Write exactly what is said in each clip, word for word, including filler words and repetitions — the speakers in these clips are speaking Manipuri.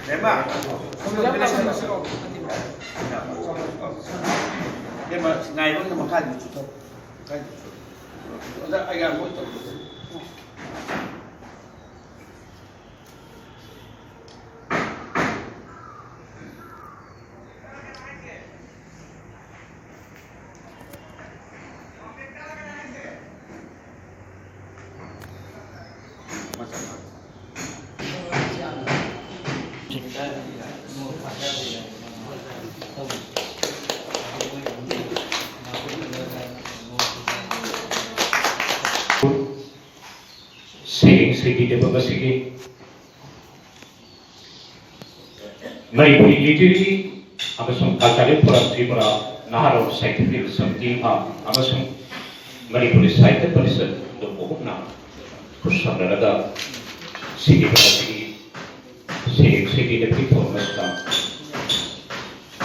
ꯕꯦꯝꯃ, ꯕꯦꯝꯃ, ꯉꯥꯏꯕ ꯑꯣꯏꯅ ꯃꯈꯥꯗ ꯆꯠꯊꯣꯛ꯫ ꯑꯣꯖꯥ, ꯑꯩꯒ ꯑꯃꯨꯛ ꯇꯧꯔꯁꯤ꯫ ꯁꯩꯔꯦꯡ ꯁꯩꯕꯤꯗꯕ ꯉꯁꯤꯒꯤ ꯃꯅꯤꯄꯨꯔꯤ ꯂꯤꯇꯔꯦꯆꯔ ꯑꯃꯁꯨꯡ ꯀꯜꯆꯔꯦꯜ ꯐꯣꯔꯝ ꯇ꯭ꯔꯤꯄꯨꯔꯥ, ꯅꯍꯥꯔꯣꯜ ꯁꯥꯍꯤꯇ꯭ꯌ ꯁꯃꯤꯇꯤ ꯏꯝꯐꯥꯜ ꯑꯃꯁꯨꯡ ꯃꯅꯤꯄꯨꯔꯤ ꯁꯥꯍꯤꯇ꯭ꯌ ꯄꯔꯤꯁꯠ ꯑꯗꯨ ꯄꯨꯝꯅ ꯈꯨꯠꯁꯝꯅꯔꯒ ꯁꯤꯒꯤ ꯃꯔꯛꯇꯒꯤ ꯁꯩꯔꯦꯡ ꯁꯩꯕꯤꯗꯕꯒꯤ ꯊꯧꯔꯝ ꯑꯁꯤꯗ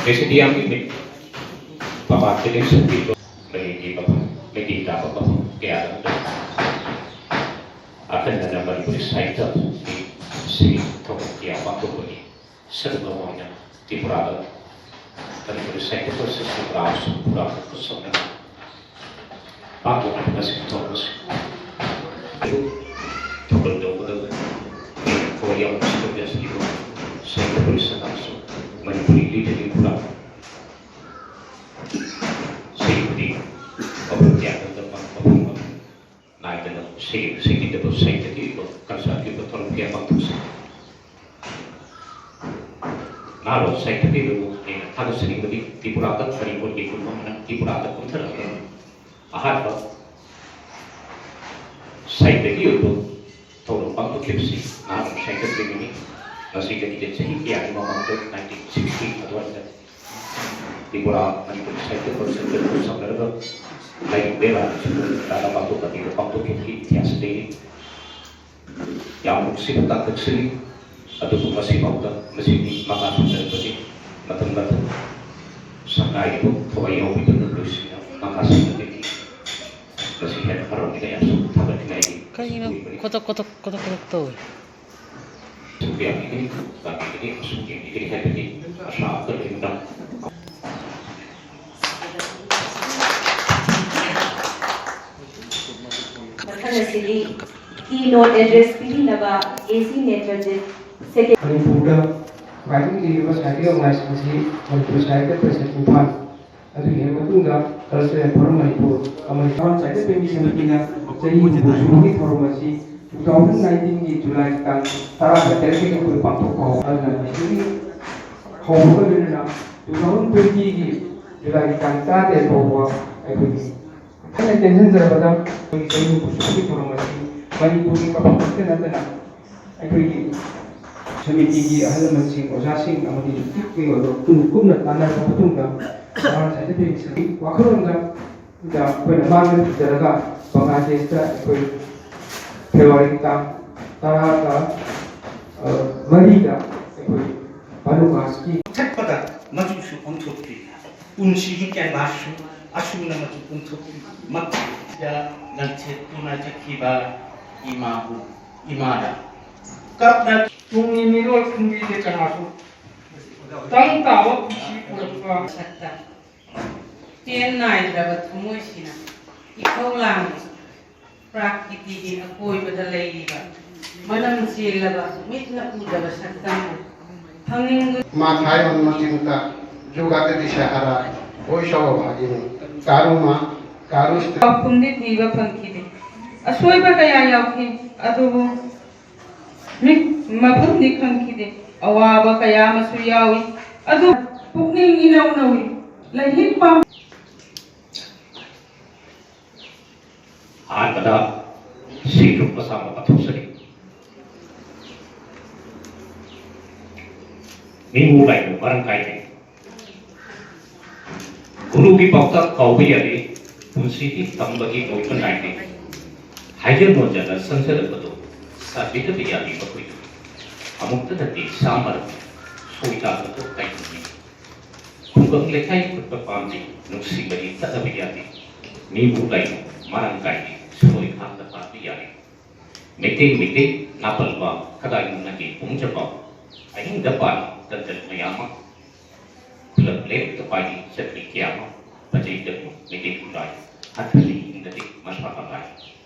ꯉꯁꯤꯗꯤ ꯌꯥꯝꯅ ꯃꯄꯥꯟꯗꯒꯤ ꯁꯛꯄꯤꯕ ꯃꯩꯇꯩꯒꯤ ꯃꯐꯝ, ꯃꯩꯇꯩ ꯇꯥꯕ ꯃꯐꯝ ꯀꯌꯥꯗ ꯑꯈꯟꯅꯅ ꯃꯅꯤꯄꯨꯔꯤ ꯁꯥꯍꯤꯇ꯭ꯌꯒꯤ ꯁꯤꯒꯤ ꯊꯧꯔꯝ ꯀꯌꯥ ꯄꯥꯡꯊꯣꯛꯄꯒꯤ ꯁꯔꯨꯛ ꯑꯃ ꯑꯣꯏꯅ ꯇ꯭ꯔꯤꯄꯨꯔꯥꯗ ꯃꯅꯤꯄꯨꯔꯤ ꯁꯥꯍꯤꯇ꯭ꯌ ꯄꯔꯤꯁꯠ ꯇ꯭ꯔꯤꯄꯨꯔꯥ ꯑꯃꯁꯨꯡ ꯄꯨꯔꯥ ꯈꯨꯠꯁꯝꯅꯅ ꯄꯥꯡꯊꯣꯛꯂꯤꯕ ꯁꯤꯒꯤ ꯊꯧꯔꯝ ꯑꯁꯤ ꯊꯧꯒꯜ ꯇꯧꯒꯗꯕ ꯊꯧꯔꯝ ꯌꯥꯎꯕ ꯁꯔꯨꯛ ꯌꯥꯁꯤꯟꯕ ꯁꯥꯍꯤꯇ꯭ꯌ ꯄꯔꯤꯁꯠ ꯑꯃꯁꯨꯡ ꯃꯅꯤꯄꯨꯔꯤ ꯂꯤꯇꯔꯦꯆꯔ ꯄꯨꯔꯥ ꯁꯤꯒꯤ ꯈꯨꯗꯤꯡ ꯃꯐꯝ ꯀꯌꯥꯗ ꯃꯐꯝ ꯅꯥꯏꯗꯅ ꯁꯤꯒꯤ ꯁꯤꯒꯤꯗꯕ ꯁꯥꯍꯤꯇ꯭ꯌꯒꯤ ꯑꯣꯏꯕ ꯀꯜꯆꯔꯒꯤ ꯑꯣꯏꯕ ꯊꯧꯔꯝ ꯀꯌꯥ ꯄꯥꯡꯊꯣꯛꯆꯩ꯫ ꯅꯍꯥꯔꯣꯜ ꯁꯥꯍꯤꯇ꯭ꯌꯒꯤ ꯑꯣꯏꯕ ꯑꯩꯅ ꯊꯥꯒꯠꯆꯅꯤꯡꯕꯗꯤ ꯇ꯭ꯔꯤꯄꯨꯔꯥꯗ ꯃꯅꯤꯄꯨꯔꯒꯤ ꯈꯨꯟ ꯑꯃꯅ ꯇ꯭ꯔꯤꯄꯨꯔꯥꯗ ꯀꯨꯝꯊꯔꯛꯂꯒ ꯑꯍꯥꯟꯕ ꯁꯥꯍꯤꯇ꯭ꯌꯒꯤ ꯑꯣꯏꯕ ꯊꯧꯔꯝ ꯄꯥꯡꯊꯣꯛꯈꯤꯕꯁꯤ ꯅꯍꯥꯔꯣꯜ ꯁꯥꯍꯤꯇ꯭ꯌ ꯄ꯭ꯔꯦꯃꯤꯅꯤ꯫ ꯉꯁꯤꯗꯒꯤ ꯆꯍꯤ ꯀꯌꯥꯒꯤ ꯃꯃꯥꯡꯗ nineteen sixty ꯑꯗꯨꯋꯥꯏꯗ ꯇ꯭ꯔꯤꯄꯨꯔꯥ ꯃꯅꯤꯄꯨꯔꯤ ꯁꯥꯍꯤꯇ꯭ꯌ ꯄꯔꯤꯁꯠꯀ ꯈꯨꯠꯁꯝꯅꯔꯒ ꯂꯥꯏꯔꯤꯛ ꯃꯦꯂꯥ ꯅꯆꯤꯡꯕ ꯇꯔꯥ ꯄꯥꯡꯊꯣꯛꯄ ꯄꯥꯡꯊꯣꯛꯈꯤꯕꯒꯤ ꯏꯇꯤꯍꯥꯁ ꯂꯩꯔꯤ꯫ ꯌꯥꯝ ꯅꯨꯡꯁꯤꯕ ꯇꯥꯡꯀꯛꯁꯤꯅꯤ꯫ ꯑꯗꯨꯕꯨ ꯉꯁꯤꯐꯥꯎꯗ ꯃꯁꯤꯒꯤ ꯃꯈꯥ ꯁꯣꯟꯊꯔꯛꯄꯁꯤ ꯃꯊꯪ ꯃꯊꯪ ꯁꯛꯅꯥꯏꯔꯤꯕ ꯊꯋꯥꯏ ꯌꯥꯎꯕꯤꯗꯨꯅ ꯂꯣꯏꯁꯤꯟꯅ ꯃꯈꯥ ꯁꯣꯟꯊꯔꯛꯏ꯫ ꯃꯁꯤ ꯍꯦꯟꯅ ꯍꯔꯥꯎꯅꯤꯡꯉꯥꯏ ꯑꯃꯁꯨꯡ ꯊꯥꯒꯠꯅꯤꯡꯉꯥꯏꯒꯤ ꯀꯩꯒꯤꯅꯣ ꯑꯣꯏꯕꯅꯤ꯫ ꯈꯣꯇꯛ ꯈꯣꯇꯛ ꯈꯣꯇꯛ ꯈꯣꯇꯛ ꯇꯧꯏ? ꯌꯥꯕꯤꯒꯅꯤ, ꯇꯥꯕꯤꯒꯅꯤ ꯑꯃꯁꯨꯡ ꯌꯦꯡꯕꯤꯒꯅꯤ ꯍꯥꯏꯕꯒꯤ ꯑꯁꯥ ꯑꯃꯒ ꯂꯣꯏꯅꯅ꯫ ꯃꯊꯪ ꯑꯁꯤꯗꯤ keynote address ꯄꯤꯕꯤꯅꯕ ꯑꯦ ꯁꯤ ꯅꯦꯇ꯭ꯔꯖꯤꯠ, ꯁꯦꯀ꯭ꯔꯦ- ꯃꯅꯤꯄꯨꯔꯗ ꯈ꯭ꯋꯥꯏꯗꯒꯤ ꯂꯤꯔꯕ ꯁꯥꯍꯤꯇ꯭ꯌ ꯑꯣꯔꯒꯅꯥꯏꯖꯦꯁꯟ ꯑꯁꯤ ꯃꯅꯤꯄꯨꯔ ꯁꯥꯍꯤꯇ꯭ꯌ ꯄꯔꯤꯁꯠ ꯏꯝꯐꯥꯜ, ꯑꯗꯨꯒꯤ ꯍꯦꯛ ꯃꯇꯨꯡꯗ ꯀꯜꯆꯔꯦꯜ ꯐꯣꯔꯝ ꯃꯅꯤꯄꯨꯔ ꯑꯃꯗꯤ ꯁꯥꯍꯤꯇ꯭ꯌ ꯄ꯭ꯔꯦꯃꯤ ꯁꯃꯤꯇꯤꯅ ꯆꯍꯤ ꯍꯨꯝꯐꯨ ꯁꯨꯕꯒꯤ ꯊꯧꯔꯝ ꯑꯁꯤ two thousand nineteen ꯒꯤ July ꯒꯤ ꯇꯥꯡ ꯇꯔꯥ ꯇꯔꯦꯠꯇꯒꯤ ꯑꯩꯈꯣꯏ ꯄꯥꯡꯊꯣꯛꯄ ꯍꯧ-, ꯑꯗꯨꯅ ꯃꯁꯤꯗꯒꯤ ꯍꯧꯕꯒ ꯂꯣꯏꯅꯅ two thousand twenty ꯒꯤ July ꯒꯤ ꯇꯥꯡ ꯇꯔꯥ ꯇꯔꯦꯠ ꯐꯥꯎꯕ ꯑꯩꯈꯣꯏꯒꯤ ꯑꯩꯅ ꯇꯦꯟꯁꯤꯟꯖꯔꯕꯗ ꯑꯩꯈꯣꯏꯒꯤ ꯆꯍꯤ ꯍꯨꯝꯐꯨ ꯁꯨꯕꯒꯤ ꯊꯧꯔꯝ ꯑꯁꯤ ꯃꯅꯤꯄꯨꯔꯒꯤ ꯃꯐꯝ ꯈꯛꯇ ꯅꯠꯇꯅ ꯑꯩꯈꯣꯏꯒꯤ ꯁꯃꯤꯇꯤꯒꯤ ꯑꯍꯜ ꯂꯃꯟꯁꯤꯡ, ꯑꯣꯖꯥꯁꯤꯡ ꯑꯃꯗꯤ ꯌꯨꯇꯤꯞꯀꯤ ꯑꯣꯏꯕ ꯄꯨꯟ ꯀꯨꯞꯅ ꯇꯥꯟꯅꯔꯕ ꯃꯇꯨꯡꯗ ꯃꯃꯥꯡ ꯁꯥꯏꯗ ꯄꯤꯔꯤꯕꯁꯤꯡꯒꯤ ꯋꯥꯈꯜꯂꯣꯟꯗ ꯑꯩꯈꯣꯏꯅ ꯃꯥꯡꯗ ꯊꯤꯖꯔꯒ ꯕꯪꯒ꯭ꯂꯥꯗꯦꯁꯇ ꯑꯩꯈꯣꯏ ꯐꯦꯕ꯭ꯔꯨꯋꯥꯔꯤꯒꯤ ꯇꯥꯡ ꯇꯔꯥꯒ, ꯑ, ꯃꯔꯤꯗ ꯑꯩꯈꯣꯏ ꯚꯥꯅꯨꯒꯥꯁꯀꯤ ꯃꯨꯊꯠꯄꯗ ꯃꯆꯨꯁꯨ ꯑꯣꯟꯊꯣꯛꯈꯤ꯫ ꯄꯨꯟꯁꯤꯒꯤ ꯀꯦꯟꯚꯥꯁꯁꯨ ꯑꯁꯨꯝꯅ ꯃꯆꯨ ꯑꯣꯟꯊꯣꯛꯈꯤ꯫ ꯃꯈꯣꯏꯗ ꯂꯪꯊꯦꯠꯇꯨꯅ ꯆꯠꯈꯤꯕ ꯏꯃꯥꯕꯨ, ꯏꯃꯥꯅ ꯀꯞꯅ ꯇꯨꯡꯒꯤ ꯃꯤꯔꯣꯜ ꯈꯪꯕꯤꯗꯦ ꯀꯅꯥꯁꯨ꯫ ꯇꯪ ꯇꯥꯕ ꯄꯨꯟꯁꯤ ꯄꯨꯔꯛꯄ꯫ ꯃꯁꯛꯇ ꯆꯦꯟ ꯅꯥꯏꯗ꯭ꯔꯕ ꯊꯃꯣꯏꯁꯤꯅ ꯏꯊꯧ ꯂꯥꯡꯂꯤ꯫ ꯄ꯭ꯔꯀ꯭ꯔꯤꯇꯤꯒꯤ ꯑꯀꯣꯏꯕꯗ ꯂꯩꯔꯤꯕ ꯃꯅꯝ ꯆꯦꯜꯂꯕ ꯃꯤꯠꯅ ꯎꯗꯕ ꯁꯛꯇꯝꯕꯨ ꯐꯪꯅꯤꯡꯗꯨꯅ ꯃꯥꯊꯥꯏ ꯑꯣꯟꯃ ꯆꯤꯟꯇ ꯖꯨꯒꯥꯇ ꯗꯤꯁꯥ ꯍꯥꯔꯥ ꯍꯣꯏ ꯁꯣ ꯚꯥꯒꯤꯅꯤ ꯀꯥꯔꯨꯃ ꯀꯥꯔꯨꯁꯇ ꯄꯥꯎꯈꯨꯝꯗꯤ ꯊꯤꯕ ꯐꯪꯈꯤꯗꯦ꯫ ꯑꯁꯣꯏꯕ ꯀꯌꯥ ꯌꯥꯎꯈꯤ, ꯑꯗꯨꯕꯨ ꯃꯤꯠ ꯃꯐꯝꯗꯤ ꯈꯪꯈꯤꯗꯦ꯫ ꯑꯋꯥꯕ ꯀꯌꯥ ꯑꯃꯁꯨ ꯌꯥꯎꯏ, ꯑꯗꯨ ꯄꯨꯛꯅꯤꯡ ꯏꯅꯧ ꯅꯧꯏ꯫ ꯂꯥꯏꯔꯤꯛ ꯄꯥ ꯑꯍꯥꯟꯕꯗ ꯁꯤꯈ꯭ꯔꯨꯞ ꯃꯆꯥ ꯑꯃ ꯀꯠꯊꯣꯛꯆꯔꯤ꯫ ꯃꯤꯕꯨ ꯂꯥꯏꯕꯨ ꯃꯔꯥꯡ ꯀꯥꯏꯗꯦ꯫ ꯒꯨꯔꯨꯒꯤ ꯄꯥꯎꯇꯥꯛ ꯀꯥꯎꯕ ꯌꯥꯗꯦ꯫ ꯄꯨꯟꯁꯤꯗꯤ ꯇꯝꯕꯒꯤ ꯂꯣꯏꯕ ꯅꯥꯏꯗꯦ꯫ ꯍꯥꯏꯖ ꯅꯣꯟꯖꯅ ꯆꯪꯖꯔꯛꯄꯗꯨ ꯁꯥꯕꯤꯗꯕ ꯌꯥꯗꯦ ꯃꯈꯣꯏꯗꯨ꯫ ꯑꯃꯨꯛꯇꯗꯗꯤ ꯁꯥꯃꯔꯝ ꯁꯣꯏꯗꯥꯗꯕ ꯀꯩꯒꯨꯝꯅꯤ꯫ ꯈꯨꯡꯒꯪ ꯂꯩꯀꯥꯏ ꯈꯨꯠꯇ ꯄꯥꯝꯖꯩ, ꯅꯨꯡꯁꯤꯕꯗꯤ ꯇꯠꯂꯕ ꯌꯥꯗꯦ꯫ ꯃꯤꯕꯨ ꯂꯩ, ꯃꯔꯥꯡ ꯀꯥꯏꯗꯦ, ꯁꯣꯏ ꯈꯥꯛꯇ ꯄꯥꯟꯕ ꯌꯥꯗꯦ꯫ ꯃꯩꯇꯩ ꯃꯩꯇꯩ ꯅꯥꯄꯜꯕ ꯈꯗꯥꯡꯅꯒꯤ ꯄꯨꯡꯖꯕ ꯑꯍꯤꯡꯗ ꯄꯥꯟ ꯇꯟꯖꯜ ꯃꯌꯥꯝ ꯑꯃ ꯄꯨꯂꯞ ꯂꯦꯞꯇ ꯄꯥꯏꯔꯤ ꯆꯠꯂꯤ ꯀꯌꯥ ꯑꯃ ꯄꯟꯖꯩꯗ ꯃꯩꯇꯩ ꯈꯨꯟꯗꯥꯏ ꯍꯟꯊꯅ ꯍꯤꯡꯗꯗꯤ ꯃꯁꯥ ꯀꯃꯥꯏ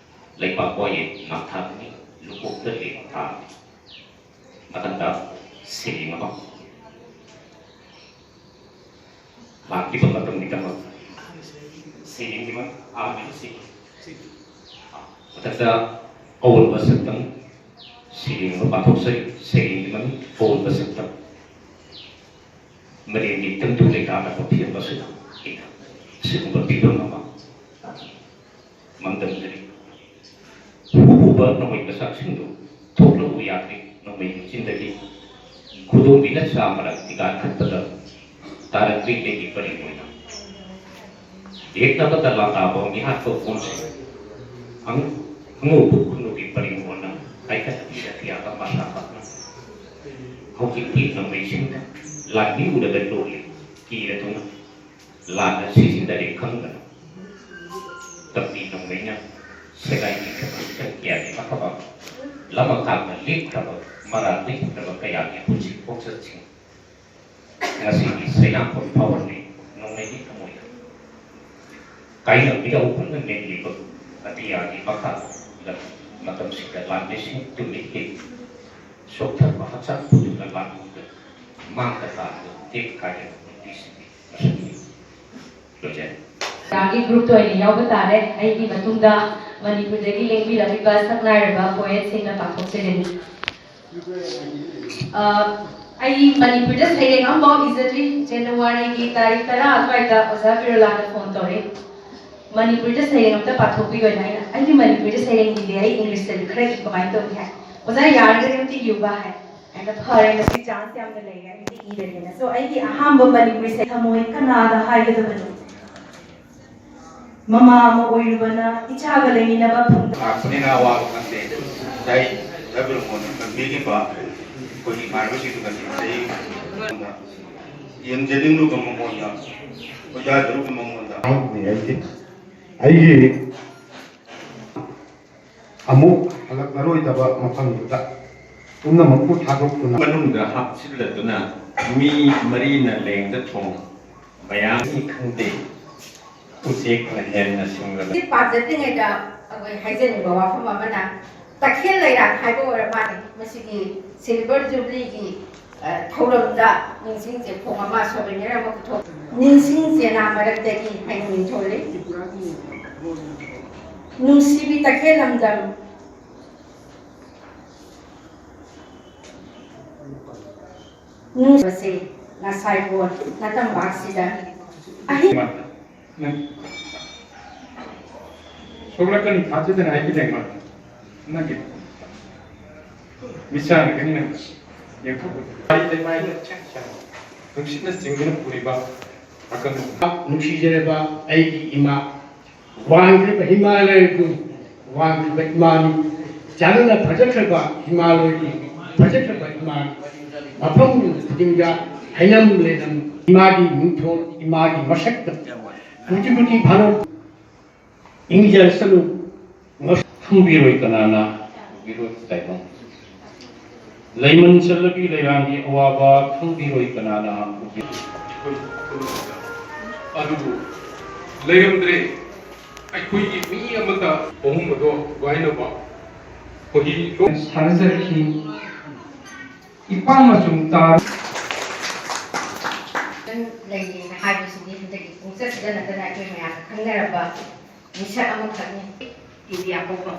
ꯂꯩꯕꯥꯛ ꯋꯥꯌꯦꯜ ꯉꯥꯛꯊꯥꯒꯅꯤ ꯂꯨꯀꯣꯛꯇ ꯂꯦꯝ ꯊꯥꯒꯅꯤ꯫ ꯃꯊꯪꯗ ꯁꯩꯔꯦꯡ ꯑꯃ ꯂꯥꯛꯂꯤꯕ ꯃꯇꯝꯒꯤꯗꯃꯛ ꯁꯩꯔꯦꯡꯒꯤ ꯃ-, ꯑꯍꯥꯟꯕꯗ ꯁꯤ-, ꯃꯊꯛꯇ ꯑꯑꯣꯟꯕ ꯁꯛꯇꯝ ꯁꯩꯔꯦꯡ ꯑꯃ ꯄꯥꯡꯊꯣꯛꯆꯔꯤ꯫ ꯁꯩꯔꯦꯡꯒꯤ ꯃꯃꯤꯡ ꯑꯑꯣꯟꯕ ꯁꯛꯇꯝ꯫ ꯃꯔꯦꯡꯒꯤ ꯇꯪꯗꯨ ꯂꯩꯇꯥꯗꯕ ꯐꯤꯕꯝ ꯑꯁꯤꯗ ꯑꯩꯅ ꯑꯁꯤꯒꯨꯝꯕ ꯐꯤꯕꯝ ꯑꯃ ꯃꯥꯡꯗꯝꯖꯔꯤ꯫ ꯍꯨ ꯍꯨꯕ ꯅꯣꯡꯃꯩ ꯃꯆꯥꯛꯁꯤꯡꯗꯨ ꯊꯣꯛꯂꯛꯎ ꯌꯥꯗ꯭ꯔꯤ꯫ ꯅꯣꯡꯃꯩ ꯃꯆꯤꯟꯗꯒꯤ ꯈꯨꯗꯣꯝꯕꯤꯅ ꯆꯥ ꯃꯔꯛ ꯊꯤꯒꯥꯟ ꯈꯠꯄꯗ ꯇꯥꯔꯛꯂꯤ ꯑꯩꯒꯤ ꯄꯔꯤꯡ ꯑꯣꯏꯅ꯫ ꯌꯦꯛꯅꯕꯗ ꯂꯥꯡꯗꯥꯕ ꯃꯤꯍꯥꯠꯄ ꯀꯣꯟꯁꯤꯡ ꯑꯪ-, ꯑꯉꯧꯕ ꯈꯨꯅꯨꯒꯤ ꯄꯔꯤꯡ ꯑꯣꯏꯅ ꯍꯥꯏꯀꯠꯄꯤꯔꯛꯈꯤꯌꯥꯒ ꯃꯁꯥ ꯈꯛꯅ꯫ ꯍꯧꯖꯤꯛꯇꯤ ꯅꯣꯡꯃꯩꯁꯤꯡꯗ ꯂꯥꯟꯃꯤ ꯎꯔꯒ ꯂꯣꯜꯂꯤ ꯀꯤꯔꯗꯨꯅ꯫ ꯂꯥꯟꯅ ꯁꯤꯖꯤꯟꯅꯔꯦ ꯈꯪꯗꯅ ꯇꯝꯕꯤ ꯅꯣꯡꯃꯩꯅ ꯁꯦꯒꯥꯏꯕꯤꯈ꯭ꯔꯕ ꯏꯆꯟ ꯀꯌꯥꯒꯤ ꯑꯐꯕ ꯂꯃꯀꯥꯡꯅ ꯂꯦꯞꯈ꯭ꯔꯕ ꯃꯔꯥꯜ ꯂꯩꯈꯤꯗ꯭ꯔꯕ ꯀꯌꯥꯒꯤ ꯄꯨꯟꯁꯤ ꯈꯣꯡꯆꯠꯁꯤꯡ ꯉꯁꯤꯒꯤ ꯁꯩꯂꯥꯡꯐꯝ ꯐꯥꯎꯍꯜꯂꯤ ꯅꯣꯡꯃꯩꯒꯤ ꯊꯃꯣꯏꯗ꯫ ꯀꯥꯏꯅꯕꯤꯔ ꯎꯐꯨꯟꯅ ꯃꯦꯠꯂꯤꯕ ꯑꯇꯤꯌꯥꯒꯤ ꯃꯈꯥꯗ ꯃꯇꯝꯁꯤꯗ ꯂꯥꯟꯃꯤꯁꯤꯡ ꯇꯨꯃꯤꯠ ꯍꯤꯞ ꯁꯣꯛꯊꯔꯕ ꯍꯛꯆꯥꯡ ꯄꯨꯗꯨꯅ ꯂꯥꯟꯕꯨꯗ ꯃꯥꯡꯗ ꯇꯥꯔꯕ ꯇꯦꯛ ꯀꯥꯏꯔꯕ ꯄꯨꯟꯁꯤꯁꯤꯡꯒꯤ ꯃꯁꯛꯅꯤ꯫ ꯂꯣꯏꯖꯔꯦ꯫ ꯒ꯭ꯔꯨꯞꯇ ꯑꯣꯏꯅ ꯌꯥꯎꯕ ꯇꯥꯔꯦ꯫ ꯑꯩꯒꯤ ꯃꯇꯨꯡꯗ ꯃꯅꯤꯄꯨꯔꯗꯒꯤ ꯂꯦꯡꯕꯤꯔꯛꯂꯤꯕ ꯁꯛꯅꯥꯏꯔꯕ ꯄꯣꯌꯦꯠꯁꯤꯡꯅ ꯄꯥꯡꯊꯣꯛꯆꯒꯅꯤ꯫ ꯑ, ꯑꯩ ꯃꯅꯤꯄꯨꯔꯗ ꯁꯩꯔꯦꯡ ꯑꯃꯐꯥꯎ ꯏꯖꯗ꯭ꯔꯤ꯫ ꯖꯅꯋꯥꯔꯤꯒꯤ ꯇꯥꯔꯤꯛ ꯇꯔꯥ ꯑꯗꯨꯋꯥꯏꯗ ꯑꯣꯖꯥ ꯕꯤꯔꯣꯂꯥꯅ ꯐꯣꯟ ꯇꯧꯔꯛꯏ꯫ ꯃꯅꯤꯄꯨꯔꯗ ꯁꯩꯔꯦꯡ ꯑꯝꯇ ꯄꯥꯊꯣꯛꯄꯤꯌꯣꯅ꯫ ꯑꯩꯅ, "ꯑꯩꯒꯤ ꯃꯅꯤꯄꯨꯔꯗ ꯁꯩꯔꯦꯡ ꯏꯗꯦ, ꯑꯩ ꯏꯪꯂꯤꯁꯇꯗꯤ ꯈꯔ ꯏ, ꯀꯃꯥꯏꯅ ꯇꯧꯅꯤ?" ꯍꯥꯏ꯫ "ꯑꯣꯖꯥ, ꯌꯥꯔꯒꯗꯤ ꯑꯝꯇ ꯏꯌꯨꯕ?" ꯍꯥꯏ꯫ ꯑꯩꯅ, "ꯐꯔꯦ, ꯉꯁꯤ ꯆꯥꯟꯁ ꯌꯥꯝꯅ ꯂꯩꯔꯦ, ꯑꯩ ꯑꯝꯇ ꯏꯔꯒꯦꯅ꯫" So, ꯑꯩꯒꯤ ꯑꯍꯥꯟꯕ ꯃꯅꯤꯄꯨꯔꯤ ꯁꯩ-, ꯊꯃꯣꯏ ꯀꯅꯥꯗ ꯍꯥꯏꯒꯗꯕꯅꯣ? ꯃꯃꯥ ꯑꯃ ꯑꯣꯏꯔꯨꯕꯅ ꯏꯆꯥꯒ ꯂꯩꯃꯤꯟꯅꯕ ꯐꯪꯗ- ꯂꯥꯛꯄꯅꯤꯅ ꯑꯋꯥꯕ ꯈꯪꯗꯦ꯫ ꯉꯁꯥꯏ ꯗꯥ ꯕꯤꯔꯣꯃꯣꯟꯅ ꯄꯟꯕꯤꯈꯤꯕ ꯑꯩꯈꯣꯏꯒꯤ ꯏꯃꯥꯟꯅꯕꯁꯤꯡꯗꯨ ꯉꯁꯤ ꯆꯍꯤ ꯌꯦꯡꯖꯅꯤꯡꯂꯨꯕ ꯃꯉꯣꯟꯗ, ꯈꯣꯏꯗꯥꯖꯔꯨꯕ ꯃꯉꯣꯟꯗ꯫ ꯑꯩꯒꯤ, ꯑꯩꯒꯤ ꯑꯃꯨꯛ ꯍꯜꯂꯛꯂꯔꯣꯏꯗꯕ ꯃꯐꯝꯗꯨꯗ ꯄꯨꯝꯅꯃꯛꯄꯨ ꯊꯥꯗꯣꯛꯇꯨꯅ ꯃꯅꯨꯡꯗ ꯍꯥꯞꯆꯤꯜꯂꯗꯨꯅ ꯃꯤ ꯃꯔꯤꯅ ꯂꯦꯡꯗ ꯊꯣꯡ ꯃꯌꯥꯝꯅꯤ ꯈꯪꯗꯦ, ꯎꯆꯦꯛꯅ ꯍꯦꯟꯅ ꯁꯤꯡꯂꯕ꯫ ꯁꯤ ꯄꯥꯖꯗ꯭ꯔꯤꯉꯩꯗ ꯑꯩꯈꯣꯏ ꯍꯥꯏꯖꯅꯤꯡꯕ ꯋꯥꯐꯝ ꯑꯃꯅ, ꯇꯈꯦꯜ ꯂꯩꯔꯥꯛ ꯍꯥꯏꯕ ꯑꯣꯏꯔ ꯃꯥꯜꯂꯦ꯫ ꯃꯁꯤꯒꯤ Silver Jubilee ꯒꯤ, ꯑ, ꯊꯧꯔꯝꯗ ꯅꯤꯡꯁꯤꯡ ꯆꯦꯐꯣꯡ ꯑꯃ, souvenir ꯑꯃ ꯄꯨꯊꯣꯛ꯫ ꯅꯤꯡꯁꯤꯡ ꯆꯦꯅꯥ ꯃꯔꯛꯇꯒꯤ ꯍꯥꯏꯅ ꯃꯤꯡꯊꯣꯜꯂꯤ꯫ ꯅꯨꯡꯁꯤꯕꯤ ꯇꯈꯦꯜ ꯂꯝꯗꯝ, ꯅꯨꯡꯁꯦ ꯉꯁꯥꯏꯕꯣ ꯅꯇꯝꯄꯥꯛꯁꯤꯗ ꯑꯍꯤꯡ ꯅꯪ ꯁꯣꯛꯂꯛꯀꯅꯤ ꯊꯥꯖꯗꯅ ꯍꯥꯏꯈꯤꯗꯥꯏ ꯃꯥ? ꯅꯪꯒꯤ ꯃꯤꯠꯁꯥꯅ ꯀꯔꯤ ꯅꯪ ꯌꯦꯡꯊꯣꯛꯄꯗ ꯂꯩꯃꯥꯏꯗ ꯆꯦꯛ ꯆꯪ ꯅꯨꯡꯁꯤꯠꯅ ꯆꯤꯡꯗꯨꯅ ꯄꯨꯔꯤꯕ ꯑꯀꯟꯕ ꯅꯨꯡꯁꯤꯖꯔꯕ ꯑꯩꯒꯤ ꯏꯃꯥ, ꯋꯥꯡꯈ꯭ꯔꯕ ꯍꯤꯃꯥꯂꯌꯕꯨ ꯋꯥꯡꯈ꯭ꯔꯕ ꯏꯃꯥꯅꯤ, ꯆꯥꯟꯅꯅ ꯐꯖꯈ꯭ꯔꯕ ꯍꯤꯃꯥꯂꯌꯒꯤ ꯐꯖꯈ꯭ꯔꯕ ꯏꯃꯥꯅꯤ꯫ ꯃꯐꯝ ꯈꯨꯗꯤꯡꯗ ꯍꯩꯅꯝ ꯂꯩꯅꯝ ꯏꯃꯥꯒꯤ ꯃꯤꯡꯊꯣꯜ, ꯏꯃꯥꯒꯤ ꯃꯁꯛꯇ ꯀꯣꯇꯤ ꯀꯣꯇꯤ ꯚꯥꯔꯠ ꯏꯪꯖꯔꯁꯅꯨ꯫ ꯈꯪꯕꯤꯔꯣꯏ ꯀꯅꯥꯅ ꯎꯕꯤꯔꯣꯏ ꯇꯥꯏꯕꯪ꯫ ꯂꯩꯃꯟ ꯆꯠꯂꯕꯤ ꯂꯩꯔꯥꯡꯒꯤ ꯑꯋꯥꯕ ꯈꯪꯕꯤꯔꯣꯏ ꯀꯅꯥꯅ ꯎꯕꯤꯔꯣꯏ꯫ ꯑꯗꯨꯕꯨ ꯂꯩꯔꯝꯗ꯭ꯔꯦ꯫ ꯑꯩꯈꯣꯏꯒꯤ ꯃꯤ ꯑꯃꯠꯇ ꯑꯍꯨꯝ ꯑꯗꯣ ꯋꯥꯏꯅꯕ ꯈꯣꯏꯍꯤ ꯂꯣꯛ ꯁꯥꯟꯅꯖꯔꯛꯈꯤ꯫ ꯏꯄꯥ ꯃꯆꯨꯝ ꯇꯥꯔ ꯂꯩꯔꯦꯅ ꯍꯥꯏꯕꯁꯤꯗꯤ ꯍꯟꯗꯛꯀꯤ ꯈꯣꯡꯆꯠꯁꯤꯗ ꯅꯠꯇꯅ ꯑꯩꯈꯣꯏ ꯃꯌꯥꯝꯅ ꯈꯪꯅꯔꯕ ꯃꯤꯁꯛ ꯑꯃꯈꯛꯅꯤ꯫ ꯏꯟꯗꯤꯌꯥ ꯄꯣꯛꯄ꯫